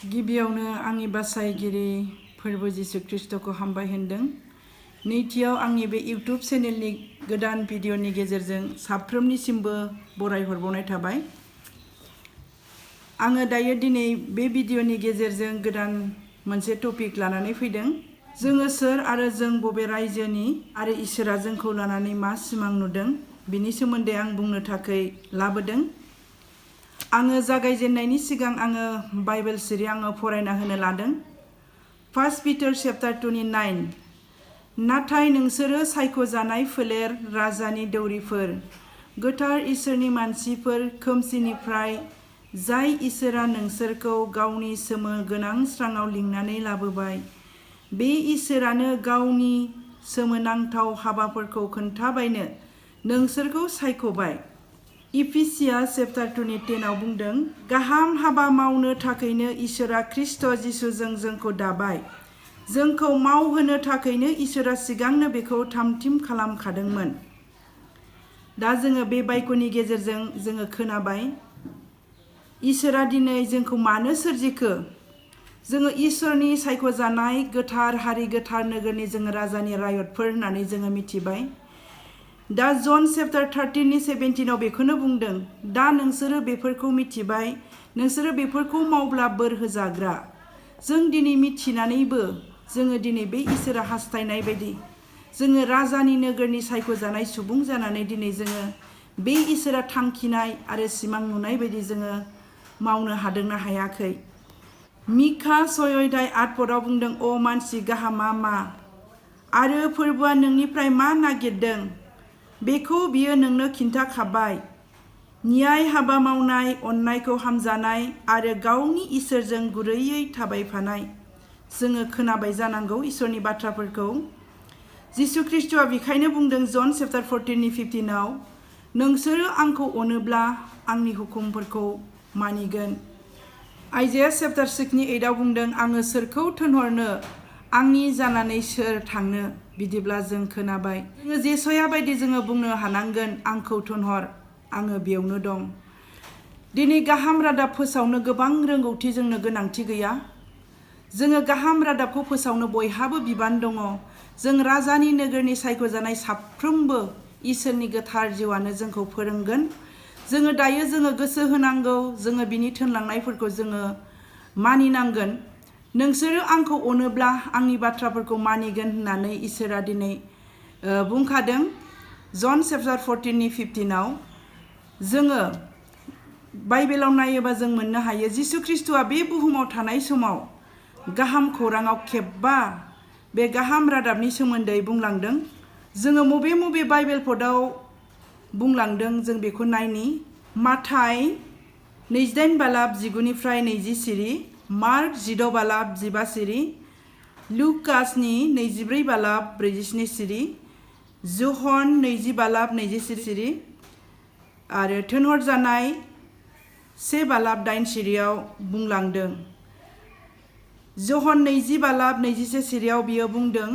गिबियावनो आंनि बासायगिरि फोरबु जिसु ख्रिस्टखौ हामबाय होनदों। नैथियाव आंनि बे इउट्यूब चेनेलनि गोदान भिडिअनि गेजेरजों साफ्रोमनिसिमबो बरायहरबावनाय थाबाय। आङो दायो दिनै बे भिडिअनि गेजेरजों गोदान मोनसे टपिक लानानै फैदों। जोङो सोर आरो जों बबे रायजोनि आरो इसोरा जोंखौ लानानै मा सिमां नुदों बिनि सोमोन्दै आं बुंनो थाखाय लाबोदों। आङो जागायजेननायनि सिगां आङो बाइबेल सिरि आङो फरायना होनो लादों। 1 Peter chapter 29 नाथाय नोंसोरो सायख'जानाय फोलेर, राजानि दौरिफोर, गोथार इसोरनि मानसिफोर, खोमसिनिफ्राय जाय इसोरा नोंसोरखौ गावनि सोमो गोनां स्राङाव लिंनानै लाबोबाय। बे इसोरानो गावनि सोमोनांथाव हाबाफोरखौ खोन्थाबायनो नोंसोरखौ सायख'बाय। इफिसियास चैप्टार 2:10 आव बुंदों, गाहाम हाबा मावनो थाखायनो इसोरा ख्रिस्ट जिसुजों जोंखौ दाबाय। जोंखौ मावहोनो थाखायनो इसोरा सिगांनो बेखौ थामथिम खालामखादोंमोन। दा जोङो बे बाइकनि गेजेरजों जोङो खोनाबाय इसोरा दिनै जोंखौ मानो सोरजिखो। जोङो इसोरनि सायख'जानाय गोथार हारि, गोथार नोगोरनि जोङो राजानि रायतफोर होननानै जोङो मिथिबाय। दा जन चैप्टार 13:17 आव बेखौनो बुंदों, दा नोंसोरो बेफोरखौ मिथिबाय, नोंसोरो बेफोरखौ मावब्ला बोर होजाग्रा। जों दिनै मिथिनानैबो जोङो दिनै बे इसोरा हास्थायनाय बायदि जोङो राजानि नोगोरनि सायख'जानाय सुबुं जानानै दिनै जोङो बे इसोरा थांखिनाय आरो सिमां नुनाय बायदि जोङो मावनो हादोंना हायाखै। मिखा 6:8 बुंदों, अ मानसि गाहामा मा आरो फोरबुआ नोंनिफ्राय मा नागिरदों बेखौ बियो नोंनो खिन्थाखाबाय। न्याय हाबा मावनाय, अन्नायखौ हामजानाय आरो गावनि इसोरजों गुरैयै थाबायफानाय। जोङो खोनाबाय जानांगौ इसोरनि बाथ्राफोरखौ। जिसु ख्रिस्टआ बेखायनो बुंदों जन चैप्टार 14:15 आव, नोंसोरो आंखौ अनोब्ला आंनि हुकुमफोरखौ मानिगोन। आइजाया चैप्टार 6:8 आव बुंदों, आङो सोरखौ थिनहरनो, आंनि जानानै सोर थांनो। बिदिब्ला जों खोनाबाय जोङो जेसाया बायदि जोङो बुंनो हानांगोन, आंखौ थिनहर, आङो बेयावनो दं। दिनै गाहाम रादाब फोसावनो गोबां रोंगौथि जोंनो गोनांथि गैया। जोङो गाहाम रादाबखौ फोसावनो बयहाबो बिबान दङ। जों राजानि नोगोरनि सायख'जानाय साफ्रोमबो इसोरनि गोथार जिउआनो जोंखौ फोरोंगोन। जोङो दायो जोङो गोसो होनांगौ, जोङो बिनि थोनलांनायफोरखौ जोङो मानिनांगोन। नोंसोरो आंखौ अनोब्ला आंनि बाथ्राफोरखौ मानिगोन होननानै इसोरा दिनै बुंखादों। जन चैप्टार 14:15 आव जोङो बाइबेलाव नायोबा जों मोननो हायो जिसु ख्रिस्टआ बे बुहुमाव थानाय समाव गाहाम खौराङाव खेबबा बे गाहाम रादाबनि सोमोन्दै बुंलांदों। जोङो मबे बाइबेल पदआव बुंलांदों जों बेखौ नायनि। माथाय 28:19-20 सिरि, मार्क 16:15 सिरि, लुकासनि 24:47 सिरि, जहन 20:20 सिरि आरो थिनहरजानाय 1:8 सिरियाव बुंलांदों। जहन 20:21 सिरियाव बियो बुंदों,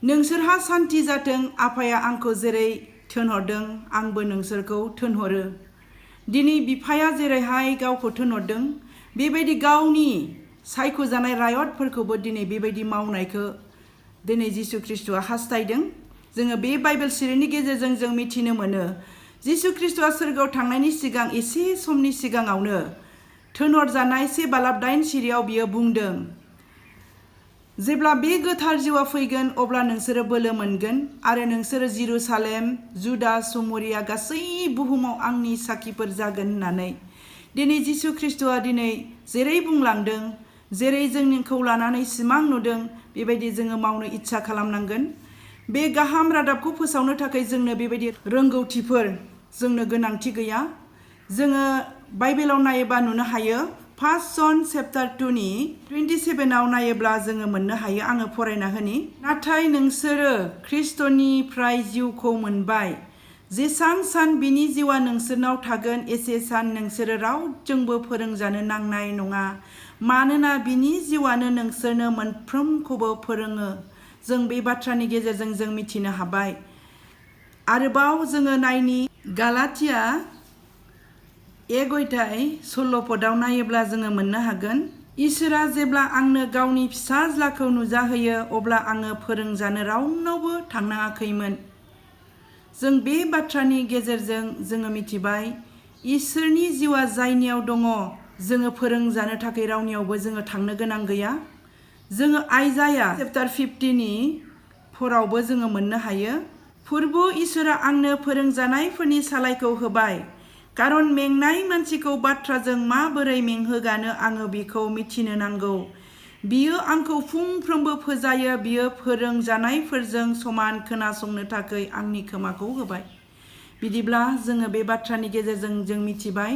नोंसोरहा सान्थि जाथों, आफाया आंखौ जेरै थिनहरदों आंबो नोंसोरखौ थिनहरो। दिनै बिफाया जेरैहाय गावखौ थिनहरदों बेबायदि गावनि सायख'जानाय रायतफोरखौबो दिनै बेबायदि मावनायखौ दिनै जिसु ख्रिस्टआ हास्थायदों। जोङो बे बाइबेल सिरिनि गेजेरजों जों मिथिनो मोनो जिसु ख्रिस्टआ सोरगोआव थांनायनि सिगां एसे समनि सिगाङावनो थिनहरजानाय 1:8 सिरियाव बियो बुंदों, जेब्ला बे गोथार जिउआ फैगोन अब्ला नोंसोरो बोलो मोनगोन आरो नोंसोरो जेरुसालेम, जुदा, समरिया गासै बुहुमाव आंनि साखिफोर जागोन होननानै दिनै जिसु ख्रिस्टआ दिनै जेरै बुंलांदों, जेरै जोंखौ लानानै सिमां नुदों बेबायदि जोङो मावनो इच्छा खालामनांगोन। बे गाहाम रादाबखौ फोसावनो थाखाय जोंनो बेबायदि रोंगौथिफोर जोंनो गोनांथि गैया। जोङो बाइबेलाव नायोबा नुनो हायो 1 जन चैप्टार 2:27 आव नायोब्ला जोङो मोननो हायो। आङो फरायना होनि। नाथाय नोंसोरो ख्रिस्टनिफ्राय जिउखौ मोनबाय। जेसां सान बिनि जिउआ नोंसोरनाव थागोन एसे सान नोंसोरो रावजोंबो फोरोंजानो नांनाय नङा, मानोना बिनि जिउआनो नोंसोरनो मोनफ्रोमखौबो फोरोङो। जों बे बाथ्रानि गेजेरजों जों मिथिनो हाबाय। आरोबाव जोङो नायनि गालातिया 1:16 नायोब्ला जोङो मोननो हागोन। इसोरा जेब्ला आंनो गावनि फिसाज्लाखौ नुजाहोयो अब्ला आङो फोरोंजानो रावनावबो थांनाङाखैमोन। जों बे बाथ्रानि गेजेरजों जोङो मिथिबाय इसोरनि जिउआ जायनियाव दङ जोङो फोरोंजानो थाखाय रावनियावबो जोङो थांनो गोनां गैया। जोङो आइजाया चैप्टार 50 नि 4आवबो जोङो मोननो हायो। फुरबु इसोरा आंनो फोरोंजानायफोरनि सालायखौ होबाय, कारन मेंनाय मानसिखौ बाथ्राजों माबोरै मेंहोगानो आङो बेखौ मिथिनो नांगौ। बियो आंखौ फुंफ्रोमबो फोजायो, बियो फोरोंजानायफोरजों समान खोनासंनो थाखाय आंनि खोमाखौ होबाय। बिदिब्ला जोङो बे बाथ्रानि गेजेरजों जों मिथिबाय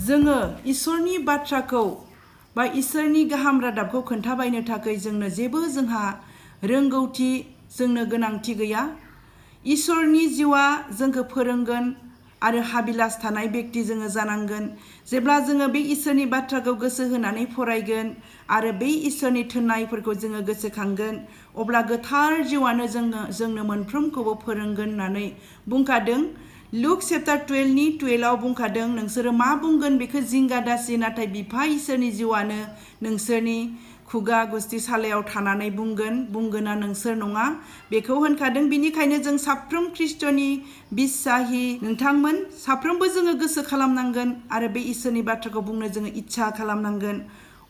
जोङो इसोरनि बाथ्राखौ बा इसोरनि गाहाम रादाबखौ खोन्थाबायनो थाखाय जोंनो जेबो जोंहा रोंगौथि जोंनो गोनांथि गैया। इसोरनि जिउआ जोंखौ फोरोंगोन आरो हाबिलास थानाय बेक्ति जोङो जानांगोन। जेब्ला जोङो बे इसोरनि बाथ्राखौ गोसो होनानै फरायगोन आरो बे इसोरनि थोननायफोरखौ जोङो गोसोखांगोन अब्ला गोथार जिउआनो जोंनो मोनफ्रोमखौबो फोरोंगोन होननानै बुंखादों। लुक चैप्टार 12 नि 12आव बुंखादों, नोंसोरो मा बुंगोन बेखौ जिंगा दासि, नाथाय बिफा इसोरनि जिउआनो नोंसोरनि खुगा गुस्थि सालायाव थानानै बुंगोना नोंसोर नङा बेखौ होनखादों। बिनिखायनो जों साफ्रोम ख्रिस्ट'नि बिस्साहि नोंथांमोन साफ्रोमबो जोङो गोसो खालामनांगोन आरो बे इसोरनि बाथ्राखौ बुंनो जोङो इच्छा खालामनांगोन।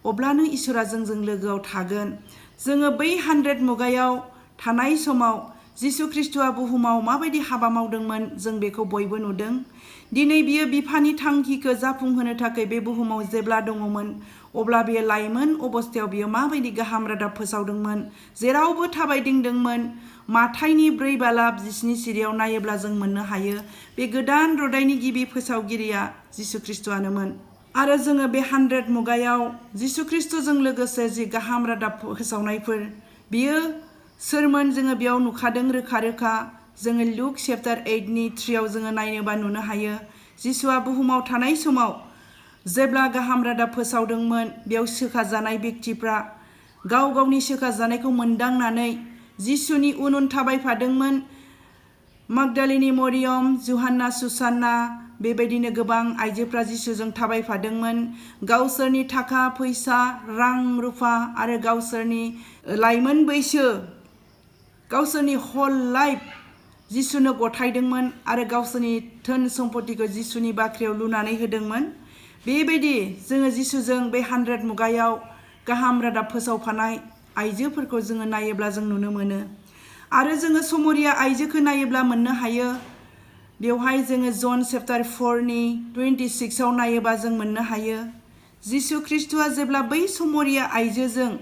अब्लानो इसोरा जोंजों लोगोआव थागोन। जोङो बै 100 मुगायाव थानाय समाव जिसु ख्रिस्ट'आ बुहुमाव माबायदि हाबा मावदोंमोन जों बेखौ बयबो नुदों। दिनै बियो बिफानि थांखिखौ जाफुंहोनो थाखाय बे बुहुमाव जेब्ला दङमोन अब्ला बियो लाइमोन अबस्थायाव बियो माबायदि गाहाम रादाब फोसावदोंमोन, जेरावबो थाबायदिंदोंमोन। माथाइनि 4:27 सिरियाव नायोब्ला जों मोननो हायो बे गोदान रदायनि गिबि फोसावगिरिया जिसु ख्रिस्ट'आनोमोन। आरो जोङो बे 100 मुगायाव जिसु ख्रिस्ट'जों लोगोसे जि गाहाम रादाब फोसावनायफोर बियो सोरमोन जोङो बेयाव नुखादों रोखा रोखा। जोङो लुक चैप्टार 8 नि 3आव जोङो नायनोबा नुनो हायो जिसुआ बुहुमाव थानाय समाव जेब्ला गाहाम रादाब फोसावदोंमोन बेयाव सोखाजानाय बेक्तिफ्रा गाव गावनि सोखाजानायखौ मोनदांनानै जिसुनि उन उन थाबायफादोंमोन। मागदालिनी मरियम, जुहान्ना, सुसान्ना बेबायदिनो गोबां आइजोफ्रा जिसुजों थाबायफादोंमोन। गावसोरनि थाखा फैसा रां रुफा आरो गावसोरनि लाइमोन बैसो गावसोरनि हल लाइफ जिसुनो गथायदोंमोन आरो गावसोरनि धोन सम्पतिखौ जिसुनि बाख्रियाव लुनानै होदोंमोन। बेबायदि जोङो जिसुजों बे 100 मुगायाव गाहाम रादाब फोसावफानाय आइजोफोरखौ जोङो नायोब्ला जों नुनो मोनो। आरो जोङो समरिया आइजोखौ नायोब्ला मोननो हायो बेवहाय जोङो जन चैप्टार 4 नि 26आव नायोबा जों मोननो हायो जिसु ख्रिस्ट'आ जेब्ला बै समरिया आइजोजों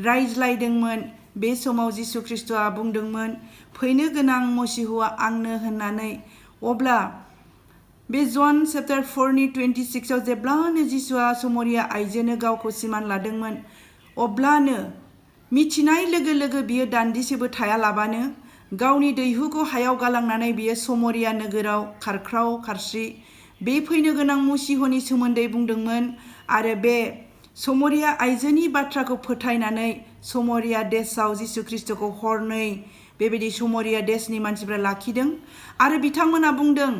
रायज्लायदोंमोन बे समाव जिसु ख्रिस्ट'आ बुंदोंमोन फैनो गोनां मसीहुआ आंनो होननानै। अब्ला बे जन चैप्टार 4 नि 26आव जेब्लानो जिसुआ समरिया आइजोनो गावखौ सिमान लादोंमोन अब्लानो मिथिनाय लोगो लोगो बियो दान्दिसेबो थायालाबानो गावनि दैहुखौ हायाव गालांनानै बियो समरिया नोगोराव खारख्राव खारस्रि बे फैनो गोनां मसीहुनि सोमोन्दै बुंदोंमोन। आरो बे समरिया आइजोनि बाथ्राखौ फोथायनानै समरिया देशआव जिसु ख्रिस्ट'खौ 2 बेबायदि समरिया देशनि मानसिफ्रा लाखिदों आरो बिथांमोना बुंदों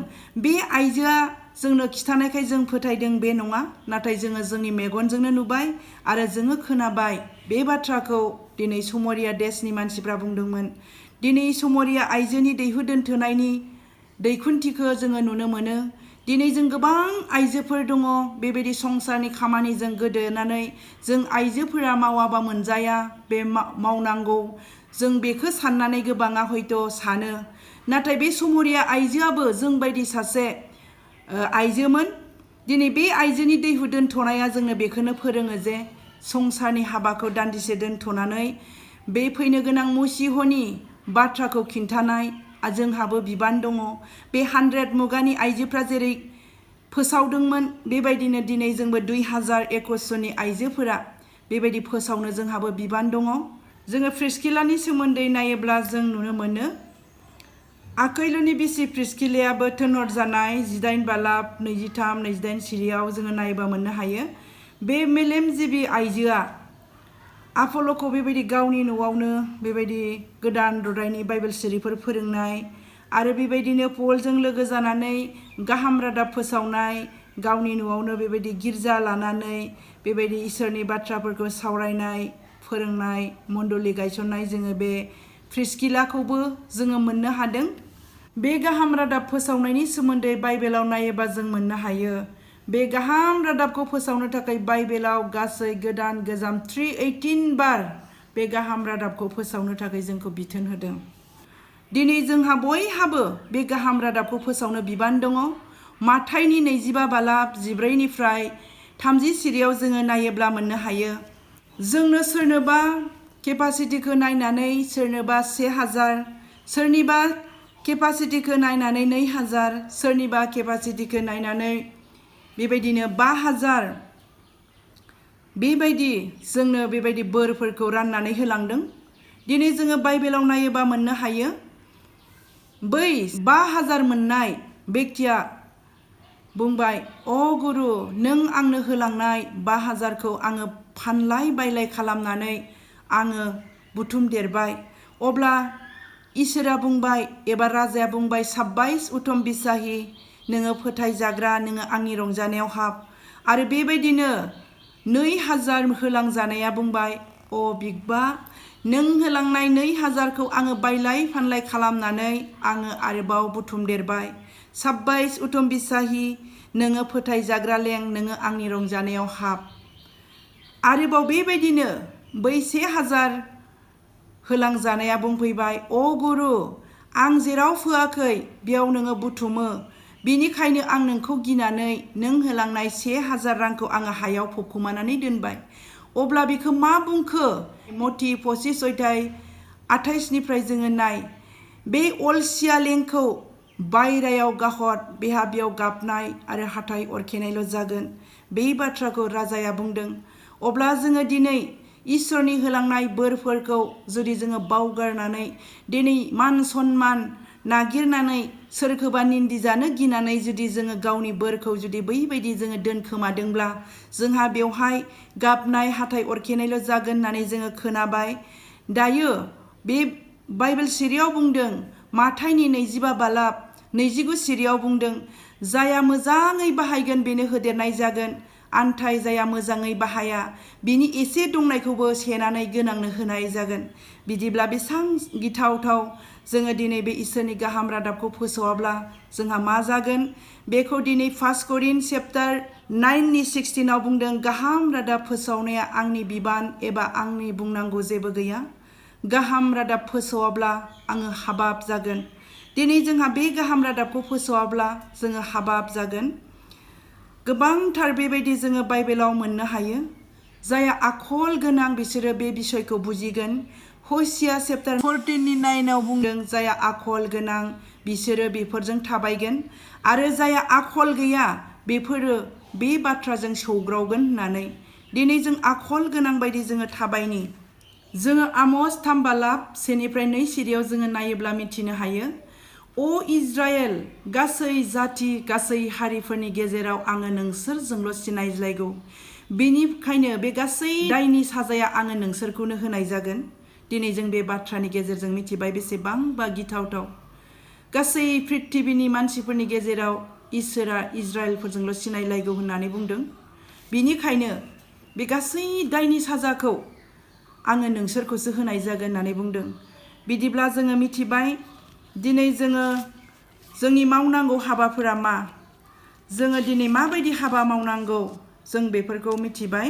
बे आइजोआ जोंनो खिथानायखाय जों फोथायदों बे नङा, नाथाय जोङो जोंनि मेगनजोंनो नुबाय आरो जोङो खोनाबाय। बे बाथ्राखौ दिनै समरिया देशनि मानसिफ्रा बुंदोंमोन। दिनै समरिया आइजोनि दैहु दोनथोनायनि दैखुनथिखौ जोङो नुनो मोनो। दिनै जों गोबां आइजोफोर दङ बेबायदि संसारनि खामानिजों गोदोनानै जों आइजोफोरा मावाबा मोनजाया बे मावनांगौ जों बेखौ साननानै गोबाङा हयथ' सानो। नाथाय बे समरिया आइजोआबो जोंबायदि सासे आइजोमोन। दिनै बे आइजोनि दैहु दोनथ'नाया जोंनो बेखौनो फोरोङो जे संसारनि हाबाखौ दान्दिसे दोनथ'नानै बे फैनो गोनां मसीहुनि बाथ्राखौ खिन्थानाय जोंहाबो बिबान दङ। बे 100 मुगानि आइजोफ्रा जेरै फोसावदोंमोन बेबायदिनो दिनै जोंबो 2021नि आइजोफोरा बेबायदि फोसावनो जोंहाबो बिबान दङ। जोङो प्रिस्किलानि सोमोन्दै नायोब्ला जों नुनो मोनो आखैलुनि बिसि प्रिस्किलायाबो थिनहरजानाय 18:23-28 सिरियाव जोङो नायोबा मोननो हायो। बे मेलेमजिबि आइजोआ आफल'खौ बेबायदि गावनि न'आवनो बेबायदि गोदान रदायनि बाइबेल सिरिफोर फोरोंनाय आरो बेबायदिनो पलजों लोगो जानानै गाहाम रादाब फोसावनाय, गावनि न'आवनो बेबायदि गिर्जा लानानै बेबायदि इसोरनि बाथ्राफोरखौ सावरायनाय फोरोंनाय मण्डलि गायसननाय जोङो बे प्रिस्किलाखौबो जोङो मोननो हादों। बे गाहाम रादाब फोसावनायनि सोमोन्दै बाइबेलाव नायोबा जों मोननो हायो। बे गाहाम रादाबखौ फोसावनो थाखाय बाइबेलाव गासै गोदान गोजाम 318 बार बे गाहाम रादाबखौ फोसावनो थाखाय जोंखौ बिथोन होदों। दिनै जोंहा बयहाबो बे गाहाम रादाबखौ फोसावनो बिबान दङ। माथाइनि 25 बालाब 14निफ्राय 30 सिरियाव जोङो नायोब्ला मोननो हायो। जोंनो सोरनोबा केपासिटिखौ नायनानै सोरनोबा 1000, सोरनिबा केपासिटिखौ नायनानै 2000, सोरनिबा केपासिटिखौ नायनानै बेबायदिनो 5000 बेबायदि जोंनो बेबायदि बोरफोरखौ राननानै होलांदों। दिनै जोङो बाइबेलाव नायोबा मोननो हायो बै 5000 मोननाय बेक्तिया बुंबाय, अ गुरु, नों आंनो होलांनाय 5000खौ आङो फानलाय बायलाय खालामनानै आङो बुथुमदेरबाय। अब्ला इसोरा बुंबाय एबा राजाया बुंबाय, साब्बाइस उथम बिसाहि, नोङो फोथायजाग्रा, नोङो आंनि रंजानायाव हाब। आरो बेबायदिनो 2000 होलांजानाया बुंबाय, अ बिगबा, नों होलांनाय 2000खौ आङो बायलाय फानलाय खालामनानै आङो आरोबाव बुथुमदेरबाय। साब्बाइस उथम बिसाहि, नोङो फोथायजाग्रा लें, नोङो आंनि रंजानायाव हाब। आरोबाव बेबायदिनो बै 1000 होलांजानाया बुंफैबाय, अ गुरु, आं जेराव फोआखै बेयाव नोङो बुथुमो, बिनिखायनो आं नोंखौ गिनानै नों होलांनाय 1000 रांखौ आङो हायाव फबखुमानानै दोनबाय। अब्ला बेखौ मा बुंखो? मथि 25 अध्याय 28निफ्राय जोङो नाय, बे अलसिया लेंखौ बायरायाव गाहर, बेहा बेयाव गाबनाय आरो हाथाय अरखेनायल' जागोन। बे बाथ्राखौ राजाया बुंदों। अब्ला जोङो दिनै इसोरनि होलांनाय बोरफोरखौ जुदि जोङो बावगारनानै दिनै मान सन्मान नागिरनानै सोरखौबा निन्दि जानो गिनानै जुदि जोङो गावनि बोरखौ जुदि बैबायदि जोङो दोनखोमादोंब्ला जोंहा बेवहाय गाबनाय हाथाय अरखेनायल' जागोन होननानै जोङो खोनाबाय। दायो बे बाइबेल सिरियाव बुंदों, माथाइनि 25 बालाब 29 सिरियाव बुंदों, जाया मोजाङै बाहायगोन बेनो होदेरनाय जागोन, आन्थाय जाया मोजाङै बाहाया बिनि एसे दंनायखौबो सेनानै गोनांनो होनाय जागोन। बिदिब्ला बेसां गिथावथाव जोङो दिनै बे इसोरनि गाहाम रादाबखौ फोसावाब्ला जोंहा मा जागोन? बेखौ दिनै 1 करिन्थ चेप्टार 9नि 16आव बुंदों, गाहाम रादाब फोसावनाया आंनि बिबान एबा आंनि बुंनांगौ जेबो गैया। गाहाम रादाब फोसावाब्ला आङो हाबाब जागोन। दिनै जोंहा बे गाहाम रादाबखौ फोसावाब्ला जोङो हाबाब जागोन। गोबांथार बेबायदि जोङो बाइबेलाव मोननो हायो। जाया आखल गोनां बिसोरो बे बिसयखौ बुजिगोन। हसिया चेप्टार 14नि 9आव बुंदों, जाया आखल गोनां बिसोरो बेफोरजों थाबायगोन, आरो जाया आखल गैया बेफोरो बे बाथ्राजों सौग्रावगोन होननानै। दिनै जों आखल गोनां बायदि जोङो थाबायनि। जोङो आमस 3 बालाब 1निफ्राय 2 सिरियाव जोङो नायोब्ला मिथिनो हायो, अ इज्राएल, गासै जाति गासै हारिफोरनि गेजेराव आङो नोंसोरजोंल' सिनायज्लायगौ। बेनिखायनो बे गासै दायनि साजाया आङो नोंसोरखौनो होनाय जागोन। दिनै जों बे बाथ्रानि गेजेरजों मिथिबाय बेसेबांबा गिथावथाव। गासै पृथ्वीनि मानसिफोरनि गेजेराव इसोरा इज्राएलफोरजोंल' सिनायलायगौ होननानै बुंदों। बिनिखायनो बे गासै दायनि साजाखौ आङो नोंसोरखौसो होनाय जागोन होननानै बुंदों। बिदिब्ला जोङो मिथिबाय दिनै जोङो जोंनि मावनांगौ हाबाफोरा मा? जोङो दिनै माबायदि हाबा मावनांगौ जों बेफोरखौ मिथिबाय।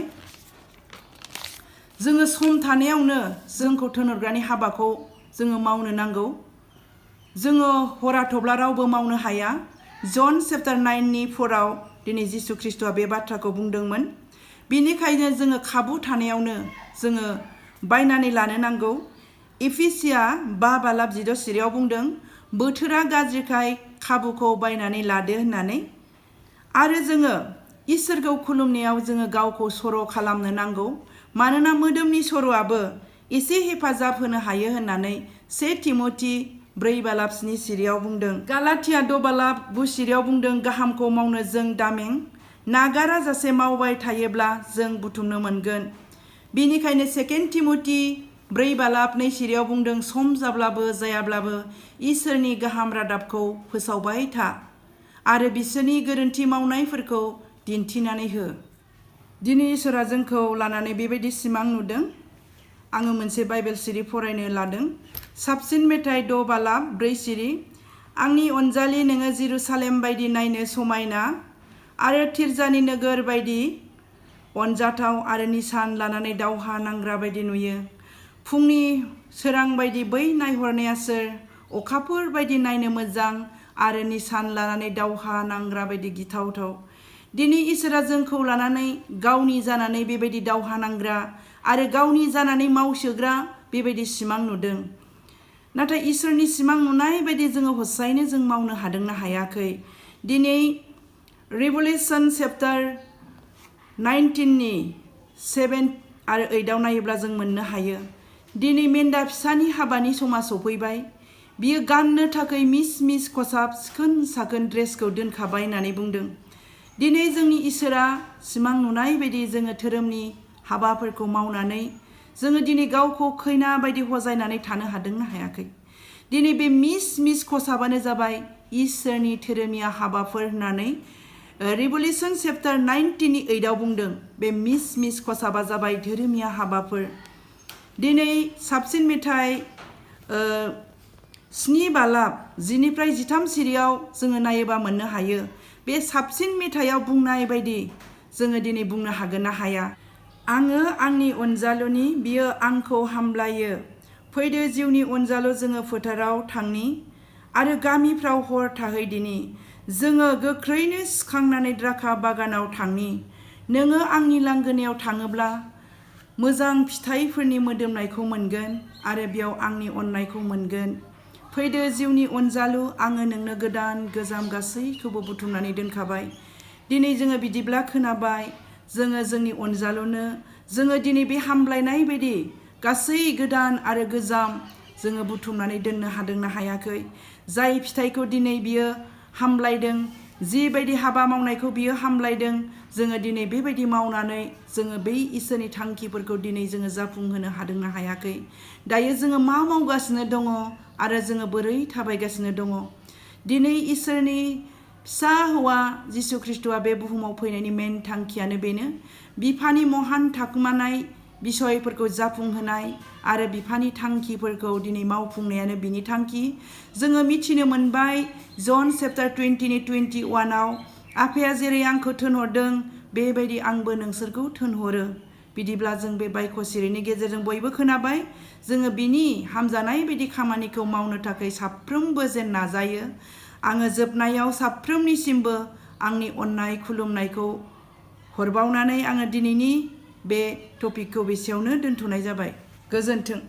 जोङो सम थानायावनो जोंखौ थिनहरग्रानि हाबाखौ जोङो मावनो नांगौ। जोङो हरा थब्ला रावबो मावनो हाया। जन चेप्टार 9नि 4आव दिनै जिसु ख्रिस्ट'आ बे बाथ्राखौ बुंदोंमोन। बिनिखायनो जोङो खाबु थानायावनो जोङो बायनानै लानो नांगौ। एफिसिया 5 बालाब 16 सिरियाव बुंदों, बोथोरा गाज्रिखाय खाबुखौ बायनानै लादो होननानै। आरो जोङो इसोरखौ खुलुमनायाव जोङो गावखौ सर' खालामनो नांगौ, मानोना मोदोमनि सर'आबो एसे हेफाजाब होनो हायो होननानै 1 तिमथि 4 बालाब 7 सिरियाव बुंदों। गालाथिया 6 बालाब 9 सिरियाव बुंदों, गाहामखौ मावनो जों दामें, नागारा जासे मावबाय थायोब्ला जों बुथुमनो मोनगोन। बिनिखायनो 2 तिमथि 4 बालाब 2 सिरियाव बुंदों, सम जाब्लाबो जायाब्लाबो इसोरनि गाहाम रादाबखौ फोसावबाय था आरो बिसोरनि गोरोन्थि मावनायफोरखौ दिन्थिनानै हो। दिनै इसोरा जोंखौ लानानै बेबायदि सिमां नुदों। आङो मोनसे बाइबेल सिरि फरायनो लादों। साबसिन मेथाइ 6 बालाब 4 सिरि। आंनि अनजालि नोङो जेरुसालेम बायदि नायनो समायना आरो तिरजानि नोगोर बायदि अनजाथाव आरो निसान लानानै दावहा नांग्रा बायदि नुयो। फुंनि सोरां बायदि बै नायहरनाया सोर? अखाफोर बायदि नायनो मोजां आरो निसान लानानै दावहा नांग्रा बायदि गिथावथाव। दिनै इसोरा जोंखौ लानानै गावनि जानानै बेबायदि दावहा नांग्रा आरो गावनि जानानै मावसोग्रा बेबायदि सिमां नुदों। नाथाय इसोरनि सिमां नुनाय बायदि जोङो हसायैनो जों मावनो हादोंना हायाखै? दिनै रेभेलेसन चेप्टार 19 नि 7 आरो 8 आव नायोब्ला जों मोननो हायो। दिनै मेन्दा फिसानि हाबानि समा सफैबाय। बियो गाननो थाखाय मिस मिस खसाब सिखोन साखोन ड्रेसखौ दोनखाबाय होननानै बुंदों। दिनै जोंनि इसोरा सिमां नुनाय बायदि जोङो धोरोमनि हाबाफोरखौ मावनानै जोङो दिनै गावखौ खैना बायदि हजायनानै थानो हादोंना हायाखै? दिनै बे मिस मिस खसाबानो जाबाय इसोरनि धोरोमिया हाबाफोर होननानै रेभेलेसन चेप्टार 19 नि 8 आव बुंदों। बे मिस मिस खसाबा जाबाय धोरोमिया हाबाफोर। दिनै साबसिन मेथाइ 7 बालाब 10 निफ्राय 13 सिरियाव जोङो नायोबा मोननो हायो। बे साबसिन मेथाइयाव बुंनाय बायदि जोङो दिनै बुंनो हागोन ना हाया? आङो आंनि अनजालुनि बियो आंखौ हामलायो। फैदो जिउनि अनजालु जोङो फोथाराव थांनि आरो गामिफ्राव हर थाहैदिनि। जोङो गोख्रैनो सिखांनानै द्राखा बागानाव थांनि। नोङो आंनि लांगोनायाव थाङोब्ला मोजां फिथाइफोरनि मोदोमनायखौ मोनगोन आरो बेयाव आंनि अननायखौ मोनगोन। फैदो जिउनि अनजालु आङो नोंनो गोदान गोजाम गासैखौबो बुथुमनानै दोनखाबाय। दिनै जोङो बिदिब्ला खोनाबाय जोङो जोंनि अनजालुनो जोङो दिनै बे हामलायनाय बायदि गासै गोदान आरो गोजाम जोङो बुथुमनानै दोननो हादोंना हायाखै? जाय फिथाइखौ दिनै बियो हामलायदों, जिबायदि हाबा मावनायखौ बियो हामलायदों, जोङो दिनै बेबायदि मावनानै जोङो बै इसोरनि थांखिफोरखौ दिनै जोङो जाफुंहोनो हादोंना हायाखै? दायो जोङो मा मावगासिनो दङ आरो जोङो बोरै थाबायगासिनो दङ? दिनै इसोरनि फिसा हौवा जिसु ख्रिस्ट'आ बे बुहुमाव फैनायनि मेन थांखियानो बेनो। बिफानि महान थाखुमानाय बिसयफोरखौ जाफुंहोनाय आरो बिफानि थांखिफोरखौ दिनै मावफुंनायानो बिनि थांखि। जोङो मिथिनो मोनबाय जन चेप्टार 20 नि 21 आव आफाया जेरै आंखौ थिनहरदों बेबायदि आंबो नोंसोरखौ थिनहरो। बिदिब्ला जों बे बायख' सिरिनि गेजेरजों बयबो खोनाबाय जोङो बिनि हामजानाय बायदि खामानिखौ मावनो थाखाय साफ्रोमबो जेन नाजायो। आङो जोबनायाव साफ्रोमनिसिमबो आंनि अननाय खुलुमनायखौ हरबावनानै आङो दिनैनि बे टपिकखौ बेसेयावनो दोनथ'नाय जाबाय। गोजोन्थों।